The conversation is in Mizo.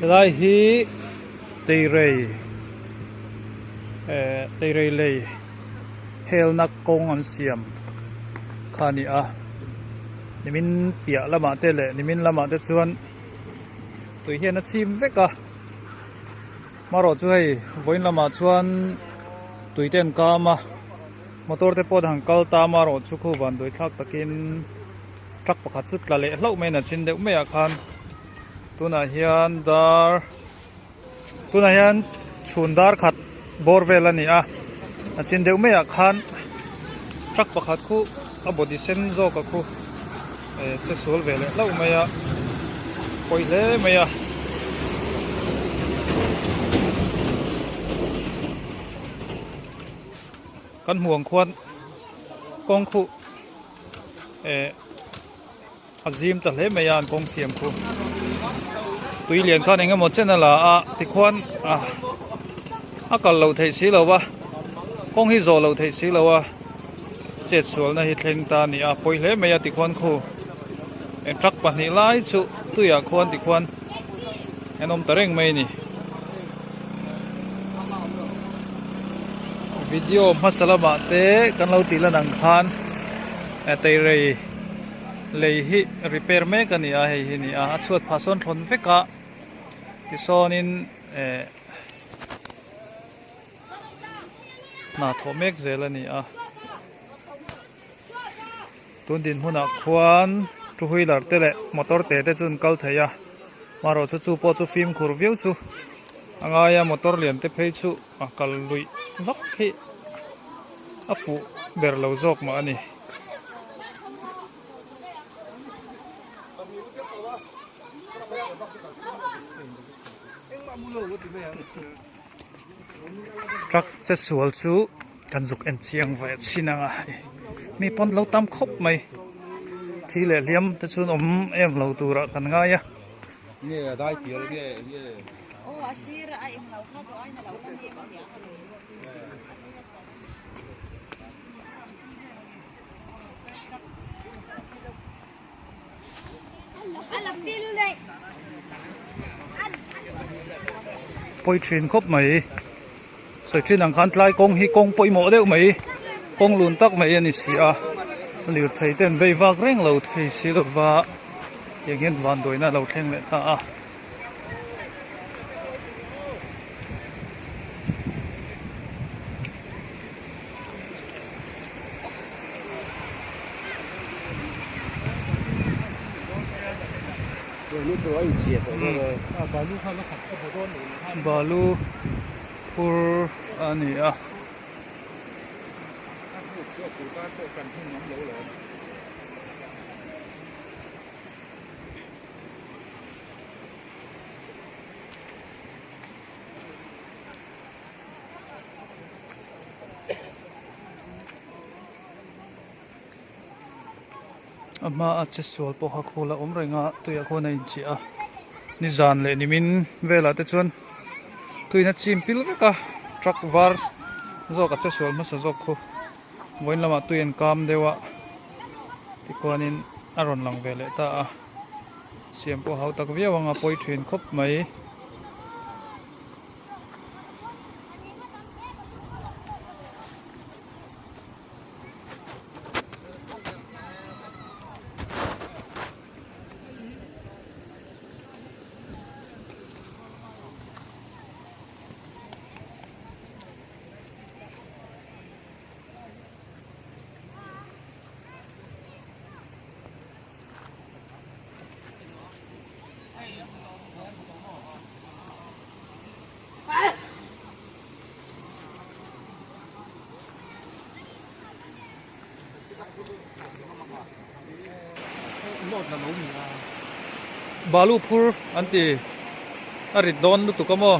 Helai hi Teirei eh Teirei lei helna kawng an siam kha a ni a nimin piah lamah te leh nimin lamah te chuan tui hian a chim vek a hmarawh chu hei vawiin lamah chuan tui te an kam a motor te pawh an han kal ta amaherawh chu khu van dawi thlak takin truck pakhat chu tla leh hlauh mai a chin deuh maiah khan tunah hian dar tunah hian chhun dar khat bawr vel a ni a a chin deuh maiah khan truck pakhat khu a body sen zawk a khu eh che sual ve leh hlauh mai a pawi hle mai a. Kan hmuh ang khuan kawng khuh eh a zim ta hle mai a an kawng siam khu tui lian khan eng emaw chen a la a tikhuan a a kal loh theih si lo va kawng hi zawh loh theih si lo a chet sualna hi thleng ta a ni a pawi hle mai a tikhuan khu eh truck pahnih lai chu tuiah khuan tikhuan an awm ta reng mai a ni. Video hmasa lamah te kan lo tih lan ang khan teirei lei hi repair mek a ni a hei hi a ni a a chhuat phah sawn thlawn vek a tisawnin eh hna thawh mek zel a ni a tun dinhmunah khuan two wheeler te leh motor te te chu an kal thei a marawh chu chu pawh chu fimkhur viau chu a ngai a motor lian te phei chu a kal luih vak hi a fuh ber lo zawk mah a ni. Truck che sual chu kan zuk en chiang ve chhin ang a mi pawn lo tam khawp mai thi leh hliam te chuan awm em lo turah kan ngai a. Pawi thin khawp mai sawi thin ang khan tlai kawng hi kawng pawimawh deuh mai kawng lun tak mai a ni si a lirthei te an vei vak reng lo thei si lova tiang hian vanduaina a lo thleng leh ta a. Balu phur a ni a. A hmaa che sual pawh kha khul a awm reng a tuiah khuan a inchiah a nizan leh nimin velah te chuan tuiin a chim pil vek a truck var zawk a che sual hmasa zawk khu vawiin lamah tui an kam deuh a tikhuanin a rawn lang ve leh ta a siam pawh a hautak viau ang a pawi thin khawp mai. Balu phur an ti a rit dawn lutuk a maw.